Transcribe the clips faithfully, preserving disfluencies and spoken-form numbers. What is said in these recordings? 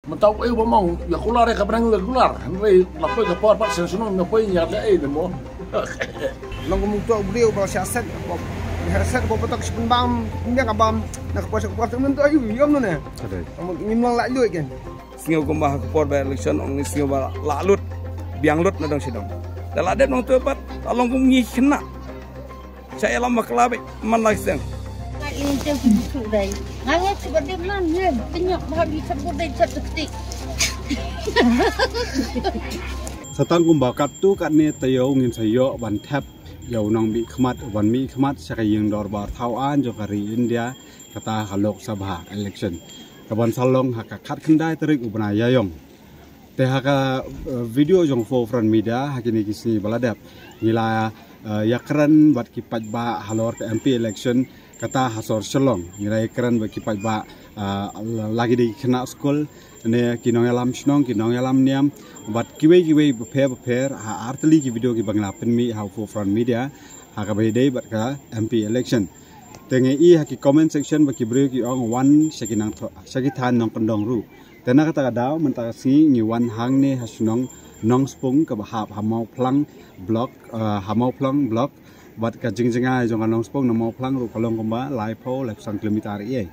Mynta u ei u ba mong ïa kular ïa ka bneng le kular. Hynrei la poi ka por pat seng shnong na poi ïa ka ei ne mo. Long kum u to u briew ba sha set ba sha set ba patak shi pynbam ïa ka bam na ka por sha ka por seng mynta yu yom ne. Ngim long la lui ken. Sngew kumba ha ka por ba election ong ni sngew ba la lut biang lut na dong shi dong. Da la dep nong tu pat la long kum ngi khynnah. Sa ïalam bakla bad man lai seng. Ngai ling teng ki bukhu dai. Ngai ngai sibuk dei man ngai penyok bha bi sibuk dei sat kti. Sa tang kumba katto katne taïew ngin sa ïoh ban thep ïa u nongmihkhmat, u ban mihkhmat sha ka ïing dorbar thaw aiñ jong ka ri India, kata ha Lok Sabha election. Ka ban sa long ha ka khatkhyndai tarik u bnai Ïaïong. Te ha ka, eh, video jong Four Front Media ha kine ki sngi ba la dep ngi la, eh, ïakren bad ki paidbah halor ka M P election kata ha sor Shillong. Ngi la ïakren bad ki paidbah, eh, la, la ki dei ki khynnah skul ne ki nongïalam shnong, ki nongïalam niam bad kiwei kiwei bapher bapher ha artylli ki video kiba ngi la pynmih ha Four Front Media ha kaba ïadei bad ka M P election. Te ngi i ha ki comment section ba ki briew ki ong wan sha ki nang tho-, sha ki thaiñ nongkyndong ruh. Te na kata ka daw mynta ka sngi ngi wan hangne ha shnong Nongspung kaba hap ha Mawphlang block, eh, ha Mawphlang block. Bad ka jingjngai jong ka Nongspung na Mawphlang ruh ka long kumba laiphew laiphew san kilometer ïa.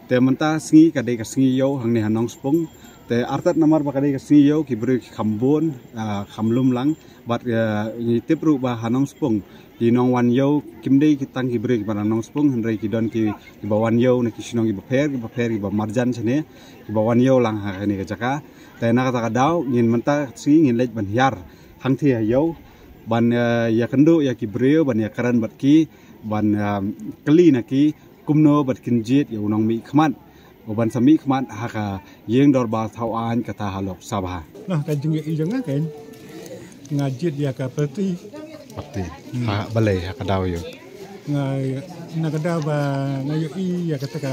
Te mynta sngi ka dei ka sngi ïew hangne ha Nongspung. Te artat namar ba ka dei ka sngi ïew ki briew ki kham bun, eh, kham lum lang. Bad, eh, ngi tip ruh ba ha Nongspung ki nongwan ïew kim dei ki tang ki briew kiba na Nongspung hynrei ki don ki, kiba wan ïew na ki shnong kiba pher kiba pher kiba marjan shane kiba wan ïew lang ha kane ka jaka. Te na kata ka daw ngin mynta sngi ngin leit ban hiar hangthie ha ïew ban, eh, ïakynduh ïa ki briew ban ïakren bad ki ban, eh, kylli na ki kumno bad kin jied ïa u nongmihkhmat u ban sa mihkhmat ha ka ïing dorbar thaw aiñ kata ha Lok Sabha. Nah, ka jingïohi jong nga kan nga jied ïa ka party. Party. Hmm. Ha balei ha ka daw ïa. Nga na ka daw ba nga ïohi ïa kata ka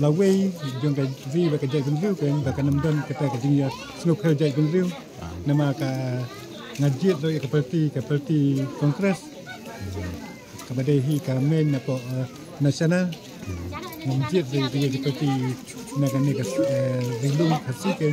lawei jong ka ri bad ka jaitbynriew kan ba kan ym don kata ka jingïasngewkhia jaitbynriew. Ah. Namar ka nga jied ïa ka party, ka party Congress. Hmm. Kaba dei hi ka main na pdeng, eh, national. Ngam jied ri ri ri pati na kane ka, eh, ri lum Khasi ke.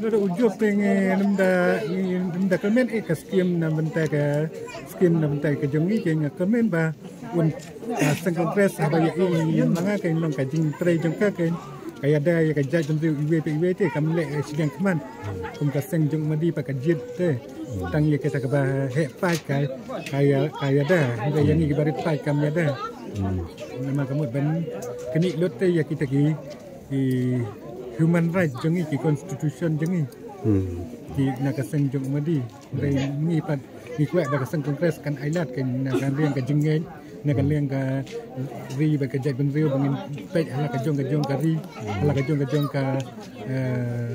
Lada u jop te ngi, eh, nym da, ngi nym da kmen, eh, ka skim na bynta ka, skim na bynta ka jong ngi ke nga kmen ba un, eh, seng Congress haba ïa i ma nga ke long ka jingtrei jong ka ke. Ka ïada ïa ka jaitbynriew iwei pa iwei te kam leh, eh, shiliang khmat. Kum ka seng jong u Madi pat ka jied te. Tang ïa kita kaba heh paid ka, ka ïa, ka ïada. Hynrei ïa ngi kiba rit paid kam ïada. Namar ka mut ban knieh lut te ïa kita ki, ki human rights jong ngi, ki constitution jong ngi. Ki na ka seng jong u Madi. Hynrei ngi pat ngi kwah ba ka seng Congress kan ailad kan na ka liang ka jingngeit, na ka liang ka ri bad ka jaitbynriew ba ngin peit ha la ka jong ka jong ka ri, ha la ka jong ka jong ka, eh,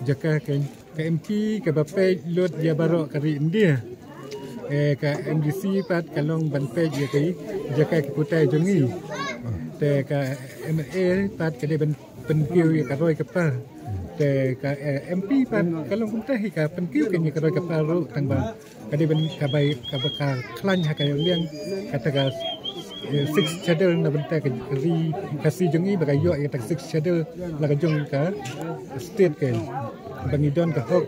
jaka kan. Ka M P kaba peit lut ïa baroh ka ri India. Eh, ka M D C pat ka long ban peit ïa ki jaka ki putai jong ngi. Te ka M L A pat ka dei ban pynkiew ïa ka roi ka par. Te ka, eh, M P pat ka long kumta hi ka pynkiew ka ïa ka roi ka par ruh tang ba ka dei ban ka bai ka ba ka khlaiñ ha ka liang kata ka, eh, Sixth Schedule na bynta ka ri Khasi jong ngi ba ka ïoh ïa ka Sixth Schedule la ka jong ka state ka ba ngi don ka hok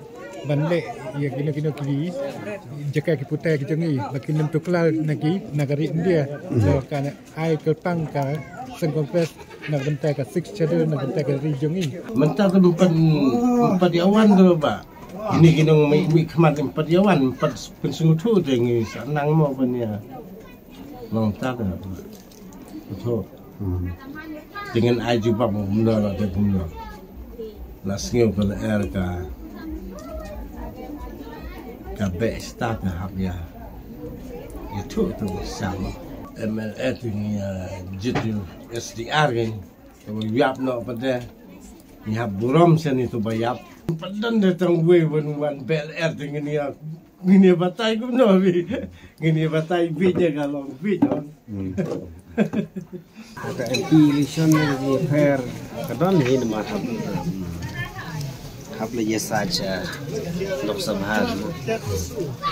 ban leh ïa kino kino ki jaka ki putai ki jong ngi ba kin ym tuklar na ki na ka ri India. So ka ai kyrpang ka seng Congress na bynta ka Sixth Schedule na bynta ka ri jong ngi. Mynta ka ym pat, ym pat ïa wan ka ba. Ini ki nongmihkhmat ym pat ïa wan, ym pat pynsngewthuh te ngi sa nang mo ban ïa. Nongta ka. Tho. Te ngan ai jubab mo kumno la te kumno. La sngew ka lyer ka, ka beh stad ka hap ïa. Ïathuh tu sa mo. M L A tu ngi, eh, jied ïa u S D R kan. Kaba ïap noh pat de. Ngi hap burom sha ni tu ba ïap. Pat don de tang wei wan wan beh lyer te ngin ïa, ngin ïa batai kumno bi. Ngin ïa batai bi je ka long bi jon. Ka M P election ne ki pher ka don hi namar hap. Hap la ïa sa cha Lok Sabha.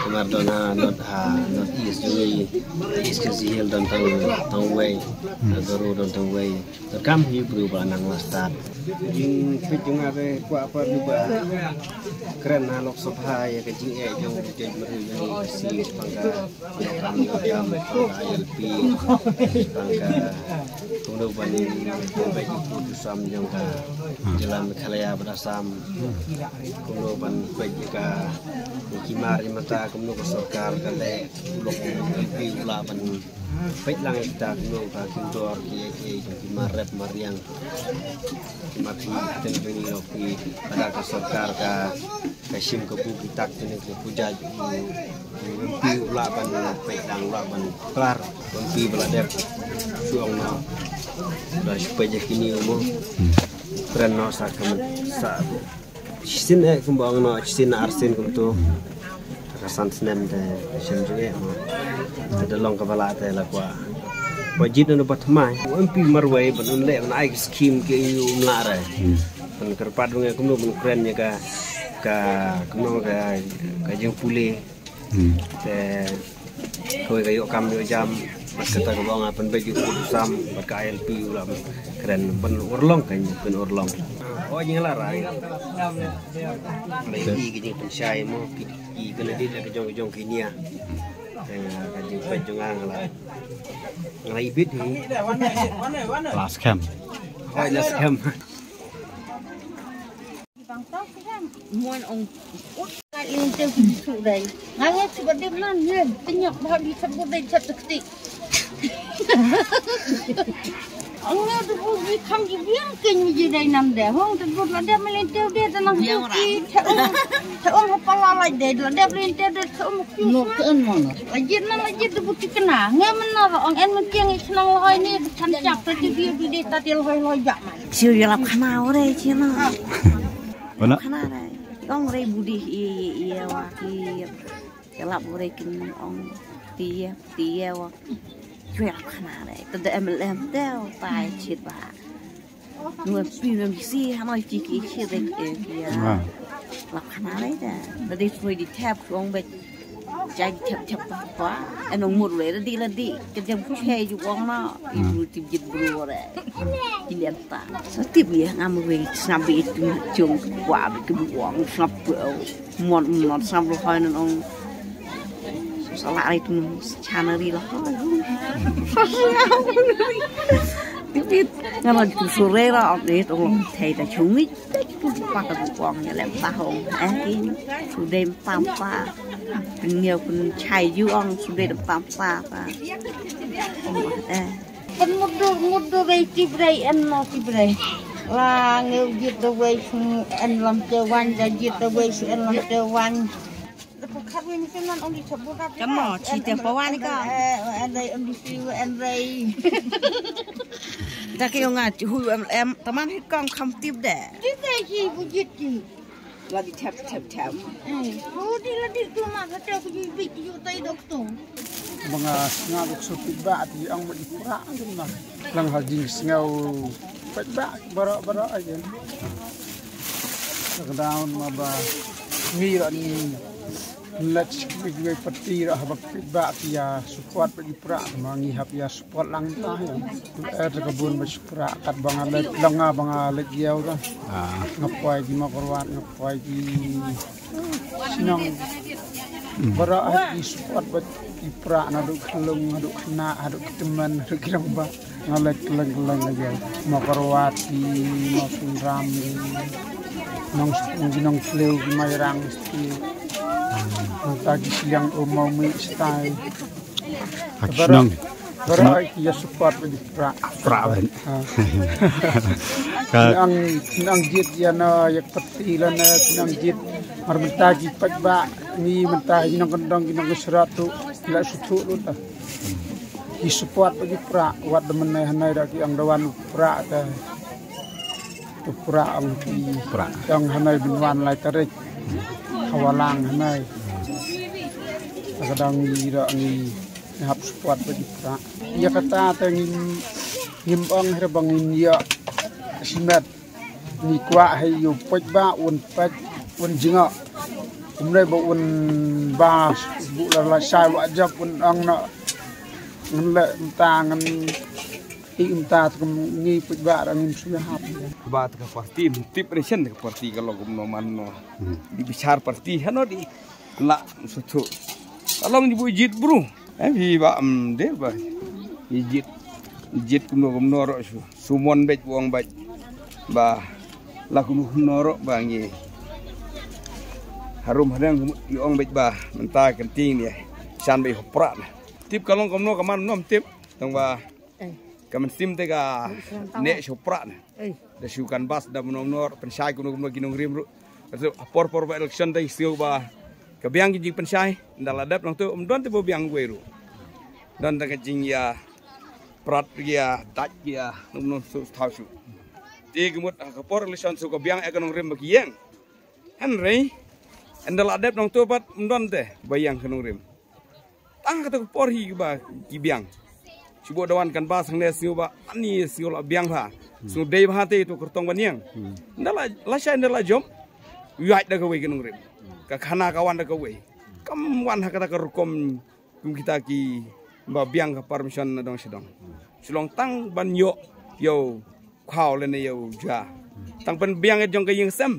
Kumar don ha North, ha North East jong ngi, East Khasi Hills don tang, tang wei. Na Garo don tang wei. Te kam hi bru ba nang la start. Jingpeit jong nga te kwah pat ba kren ha Lok Sabha ïa ka jingeh jong ka jaitbynriew jong ngi, Khasi, tang ka kam ka jam, tang ka I L P, tang ka kumno ban pynbeit ïa u sam jong ka jylla Meghalaya bad Assam. Kumno ban peit ïa ka, ki mar ïa mata, kumno ka sorkar ka leh, u lok u M P u lah ban peit lang ïa kita, kumno ka ki dor ki ïa ki, ki mar rep mar riang. Ki mar ki ten jong ngi lok ki, lada ka sorkar ka, ka shim ka bu ki tak, ki ne ki pujat, u M P u lah ban peit lang, u lah ban klar, u M P ba la dep shu ong noh. Da shu peit ïa kine mo. Kren noh sa ka, sa shisien eh kumba ong noh, shisien ar sien kumto. Ka san snem te shem jingeh mo. Te da long kaba lah te la kwah. Kwah jied na ba thymmai. U M P marwei ban un leh ban ai ki skim ki ïa u mla re. Ban kyrpad ba ngi kumno ban kren ïa ka, ka kumno ka, ka jingpule. Te kawei ka ïoh kam ïoh jam bad kata kaba nga pynbeit ïa u sam bad ka I L P u lah kren ban urlong, kan pyn urlong. O jingla rai. Lai ki jingpynshai mo ki, ki kena di ka jong, ka jong ki nia. Te nga ka jingpeit jong nga la, nga la ibit hi. Last camp. Hoi last camp. Mon ong ut ka linte ku su dai. Nga nge su ba dep nan nge penyok ba di sabut dai sat tekti. Ong nge tu bu di kham di biang ke nyu ji dai nam de. Hong tu bu la dep melinte de tanang ki te ong, te ong pala lai de la dep linte de te ong. Lajit na lajit de buti kena. Nge mena ong en mentiang i senang loi ni chan chak te ti bi bi de ta ti loi loi jak man. Siu ïalap khana ore china. Khana re. Ong re budi i i wa ki ïalap ore kin ong ti ti wa. Siu ïalap khana re. Te de M L M te tai chit ba. Nu em pi nu em si hanoi ki ki ki de ki ki ya. Lap khana lai da. Da di sui di tap kuang bet. Jai tap tap pa pa. Anong mur lai da di la di. Ka jam ku chai ju wang na. I bru tip jit bru re. Ki lian ta. Sa tip ya ngam wei snap bi tu jong kwa bi ki bu wang snap. Mon mon snap lo hai nan ong. Sa la ri tu chana ri lo hai. Tipit ngam tu sore ra ong ni tu thei ta chung ni. Te ki pun pa ka buong ya lem tahong. Eh ki su dei tam pa. Pun ngiau pun chai ju ong su dei tam pa pa. Eh. Pun mudu mudu dei ti brei en no ti brei. La ngiau jit da wei su en lam te wan da jit da wei su en lam te wan. Kamo chi te pawan ka. Em dei em dei si em dei. Da ke nga chi hu em em taman hit kong kham tip de. Jit dei chi bu jit chi. La di tap tap tap. Hu di la di tu ma ka te ku ji bi ju tai dok tu. Ba nga snga dok so tip ba ti ang ma di pra ang na. Lang ha jing snga u pet ba. Bara bara aja. Lockdown ma ba ngi ra ni. Lach ki wei parti ra ha ba ki ba ki ya support ba ki pra ma ngi hap ya support lang ta ya. Eh te ka bun ba ki pra kat ba nga lech long nga ba nga lech ya u ta. Nga poi ki ma korwat nga poi ki sinong. Bara ha ki support ba ki pra na du khlung na du khna na du ktemen na du ki long ba. Nga leit kylleng kylleng aja. Mo Karwat ki, mo Sunram ki, nong Stung ki, nong Tlew ki, Mairang ki. Nangta ki Siang um mo mi stai. Ak Bara, Shnong. Bara ki ya support ba ki pra. Pra ban. Ha. Ka Nang nang jied ya na yak pati la na nang jied. Mar mynta ki pat ba ni mynta ki nong kendong ki nong kesrat tu la sutu lu ta. Ki support ba ki pra wat da mynne hanai da ki ang da wan pra ta. Tu pra ang ki pra ang hanai bin wan lai tarik. Hawalang hanai. Ta ka dang ngi da ngi hap support ba ki pra. Ya kata ta ngin ngim ong her ba ngin ya simet. Ngi kwah hei ïa u paidbah un peit un jngoh. Kumne ba un ba bu la la shai wa jop un ong na ngan le mynta ngan i mynta kum ngi paidbah ra ngim shu hap. Ba ta ka parti, tip reshen ka parti ka long kumno man no. Di bichar parti hano di la suthu. Ka long di bu jit bru. Eh, phi ba, em, de ba. Ijit, ijit kumno kumno ro su. Sumon bej buang bej. Ba, la kumno kumno ro ba ngi. Harum hadang kumno i ong bej ba. Mynta kan ting ni. San bej hopra na. Tip ka long kumno ka man nom tip. Tong ba. Ka man sim te ka ne hopra na. Da shu kan bas da kumno kumno. Pynshai kumno kumno ki nongrim ru. Ka su por por ba election da i siew ba. Ka biang ki jingpynshai. Da la dep nang tu. Em don te ba biang wei ru. Don da ka jingïa prat ïa dait ïa num num su thaw su. Te ka mut ha ka por election su ka biang e ka nongrim ba ki ïeng. Hynrei ynda la dep nong tu pat ym don te ba ïeng ka nongrim. Tang kata ka por hi ba ki biang. Shu ba da wan kan ba sang ne siew ba ani siew la biang ha. Siew dei ba ha te tu kyrtong ba niang. Ynda la la shai ynda la jom. Ïaid da ka wei ka nongrim. Ka khana ka wan da ka wei. Kam wan ha kata ka rukom kum kita ki ba biang ka permission na dong sha dong. Shu long tang ban ïoh ïa u khaw lane ïa u ja. Tang pynbiang ïa jong ka ïing sem.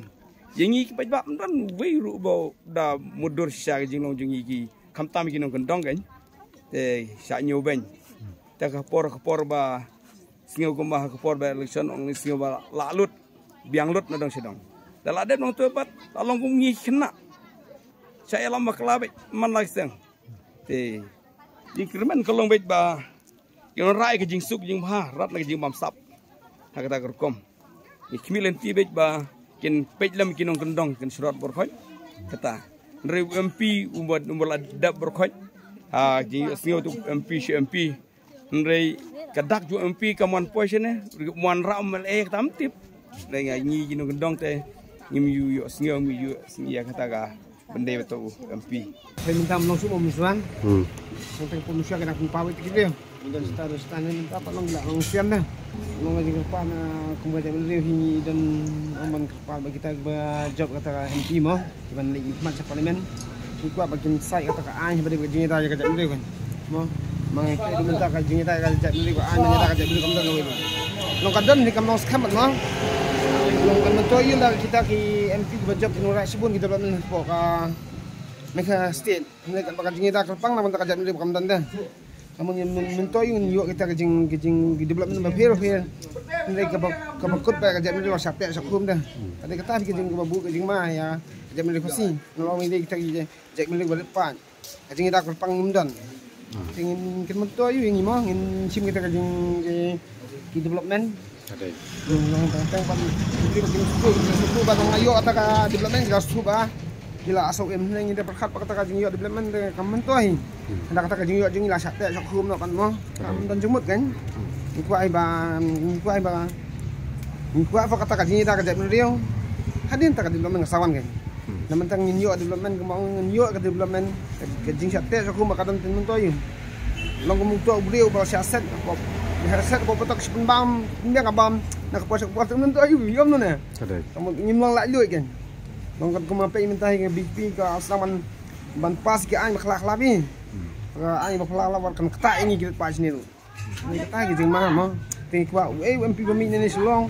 Ïa ngi ki paidbah ym don wei ruh ba da mudur shisha ka jinglong jong ngi ki khamtam ki nongkyndong kan. Te sha ñiew beiñ. Te ka por ka por ba sngew kumba ha ka por ba election ong sngew ba la lut biang lut na dong sha dong. Da la dep nong tu pat la long kum ngi khynnah. Sha ïalam bakla bad man la ki seng. Te jingkyrmen ka long bad ba ki nong rai ka jingsuk jingbha rat la ka jingbamsap. Ha kata ka rukom. Ngi khmih lynti bad ba kin peit lem ki nongkyndong kin srot bor khoi. Kata. Hynrei u M P u ba u ba la dap bor khoi. Ha jing sngew tu M P shi M P. Hynrei ka dak ju M P ka mon poi shane, ri mon ra M L A ka tam tip. Hynrei nga ngi ji nong kendong te ngim yu yu sngew ngi yu sngew ïa kata ka bende beto M P. Hei minta mlong suma muswan. Hmm. Tang pun muswa kena pun pawit kita. Minta sita sita ni minta apa long la long siam dah. Long lagi pa na kumba jam ni hi dan aman kepala kita ba job kata M P mo. Kiban leh khmat sha parliament. Ki kwah ba kin sai kata ka aiñ ba dei ka jingïada ka jaitbynriew kan. Mo. Ma ngi peit mynta ka jingïada ka jaitbynriew ka aiñ ba ïada ka jaitbynriew kam don kawei. Long ka don ni kam long skhem mo. Long kan mynta ïa la kita ki M P kiba jop ki nongrah shibun ki development hapoh ka Meghalaya state. Hynrei kaba ka jingïada kyrpang na mynta ka jaitbynriew kam don de. Ka mut ngin mynta ïa ngin ïoh kita ka jing ka jing ki development ba pher ba pher. Hynrei kaba kaba kut ba ka jaitbynriew sha peh sha khum de. Ka dei kata ka jing kaba buh ka jingma ïa ka jaitbynriew Khasi. Nalor mynta kita ki jaitbynriew ba rit paid. Ka jingïada kyrpang ngim don. Te ngin kin mynta ïa ngi mo ngin shim kita ka jing ki ki development. Ade. Hmm, nang tang tang ban ki ba kin suku, kin suku ba nang ayo ata ka development ki la suku ba. Ki la aso em hynrei ngi da pyrkhat ba kata ka jingïoh development de kam myntoi. Hmm. Hynda kata ka jingïoh jong ngi la shah teh shah khum noh kan mo. Kam don jingmut kan. Hmm. Ngi kwah ba, ngi kwah ba, ngi kwah ba kata ka jingïada ka jaitbynriew. Hadien ta ka development ka sa wan kan. Hmm. Na mynta ngin ïoh development kumba ngin ïoh ka development ka, ka jingshah teh shah khum ba ka don tang myntoi. Long kum uto u briew ba shah set ba, shah set ba patok shipynbam, pynbiang ka bam, na ka por shah ka por tang myntoi ïoh ïoh noh ne. Correct. Tang ngim long lah lut kan. Long kat kumba peit mynta hi ka B J P ka sdang ban, ban pass ki aiñ ba khlak khlak hi. Hmm. Ka aiñ ba khlak khlak ba kan kata ïa ngi ki rit paid shane ruh. Ngi kata ki jingma mo. Te kwah u ei u M P ba mih na ne Shillong.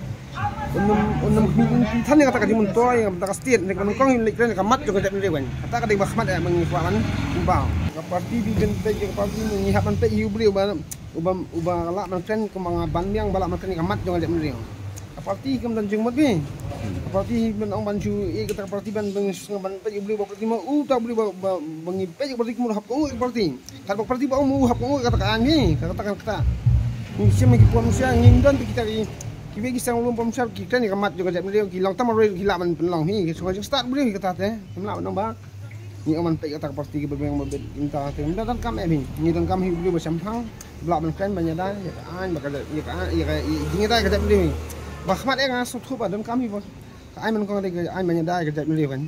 Unym unym khmih u M P than ïa kata ka jingmyntoi ïa kata ka state ne ka nyngkong ïa leit kren ïa ka mat jong ka jaitbynriew kan. Kata ka dei ba khmat ïa ba ngi kwah ban kum ba. Ka party bi pynpeit ïa ka party ngi hap ban peit ïa u briew ba uba uba lah ban kren kumba nga ban biang ba lah ban kren ïa ka mat jong ka jaitbynriew. Ka party kam don jingmut bi. Ka party ban ong ban shu ïa kata ka party ban ban shu ban peit ïa u briew ba party mo uta u briew ba ba ngi peit ïa ka party kum hap ko ïa ka party. Kat ba party ba um u hap ko kata ka aiñ hi, kata kan kata. Ngi shim ki pom sia ngim don kita ki kiwei ki sang lum pom sia ki kren ïa ka mat jong ka jaitbynriew ki long tam roi ki lah ban pynlong hi, ki sngewbha jingstad briew hi kata te. Kim lah ban ong ba ngi ong ban peit kata ka party kiba biang ba bit mynta te. Mynta donkam eh hi. Ngi donkam hi briew ba shemphang. Ba lah ban kren ban ïada ïa ka aiñ ba ka ïa ka ïa ka jingïada ka jaitbynriew hi. Ba khmat eh nga sngewthuh ba donkam hi ba. Ka aiñ man kong dei ka aiñ ban ïada ka jaitbynriew kan.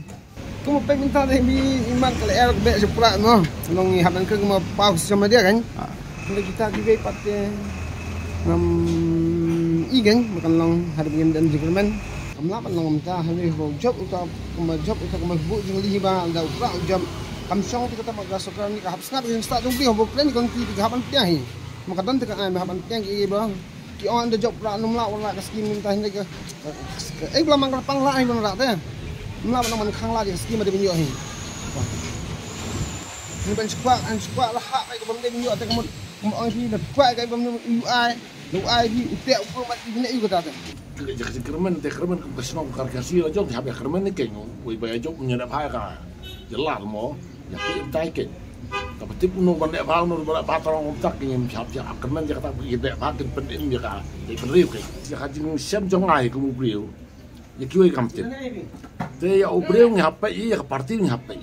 Kum u peit mynta dei bi imat ka lyer ka beh sha pura no. Long i hap nang kren kumba paw ka social media kan. Ah. Dei kita kiwei pat te ngam i kan ba kan long haduh ba ngin don jingkyrmen. Ka Mla ban long mynta ha ni ho job uta, kumba job uta kumba bu jingli ba da u pra u job. Kam shong te kata ma ka sorkar ni ka hap sngap ka jingstad jong ki ho plan kon ki ka hap ban pia hi. Ma ka don te ka ai ma hap ban pia ki ba. Ki on da job pra num la wala ka skim mynta hynda ka. Ei bla mang ka pang la ai ban ra te. Mla ban man khang la ka skim da bin yo hi. Ni ban skwak an skwak la ha ai ka bam de bin yo te ka mut. Kum ong hi da skwak ka bam ni u ai. U ai hi u te u pur mat ni u kata te. Ka jingkyrmen te kyrmen ka shnong ka Khasi la jong te hap ïa kyrmen ne keiñ. Wei ba ïa jop ïa nep ha ka jylla mo ïa phi tai keiñ. Ka ba tip uno ban nep ha uno ban nep ha tang ym tak keiñ, hap ïa kyrmen ïa kata ba ïa nep ha kin pynim ïa ka ïa pynriew keiñ. Ïa ka jingshem jong nga hi kum u briew ïa kiwei kam tip. Te ïa u briew ngi hap peit ïa ka parti ngi hap peit.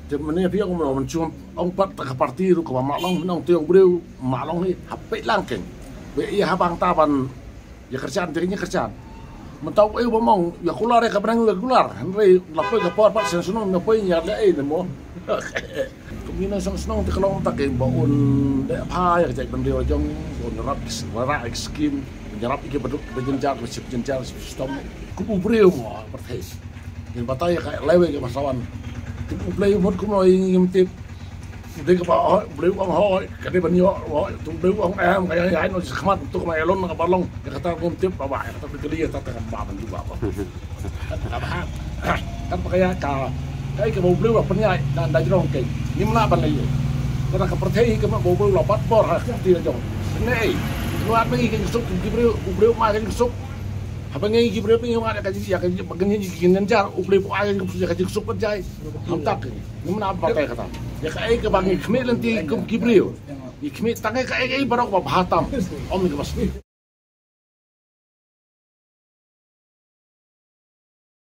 Te mynne phi ong mo mynshwa ong pat ka parti ruh kaba ma long, mynne ong te ong briew ma long hi hap peit lang keiñ. Ba ïa haba nga ta ban ïa kyrshan te ïa kyrshan. Mynta u ei ba mong ïa kular ïa ka bneng ïa kular. Hynrei la poi ka por pat shen shnong na poi ïa le ei ne mo. Kumne shnong shnong te ka long ta keiñ ba un de pha ïa ka jaitbynriew jong un rap wara ek skim. Nyarap ïa ki baduk ba jynjar ba sip jynjar sip stom. Kum u briew mo pyrthei. Ngin batai ïa ka lewei ka basawan. Kum u briew mut kum oi ngim tip. Dei kaba hoi u briew ong hoi ka dei ban ïoh hoi tu u briew ong em ka ïa ïa no khmat tu kaba ïa lon kaba long ïa kata ngim tip ba ba ïa kata ka dei ïa kata ka ba ban tu ba ba. Ka ba ha. Kan ba ka ïa ka kai kaba u briew ba pynïaid dan da jrong keiñ. Ngim lah ban lei. Kata ka pyrthei ka ba u briew la bat bor ha ka ti la jong. Nei. Luat ba ngi keiñ suk ki briew u briew ma keiñ suk. Haba ngi ki briew ngi wan ka ji ïa ka ji ba ngi ki ngan jar u briew ai ka ji ka ji suk ba jai. Ham tak ngi. Ngim lah ba kai kata. Ïa ka ai ka ba ngi khmih lenti kum ki briew. Ngi khmih tang ka ai ai barok ba bha tam. Om ngi ka bas.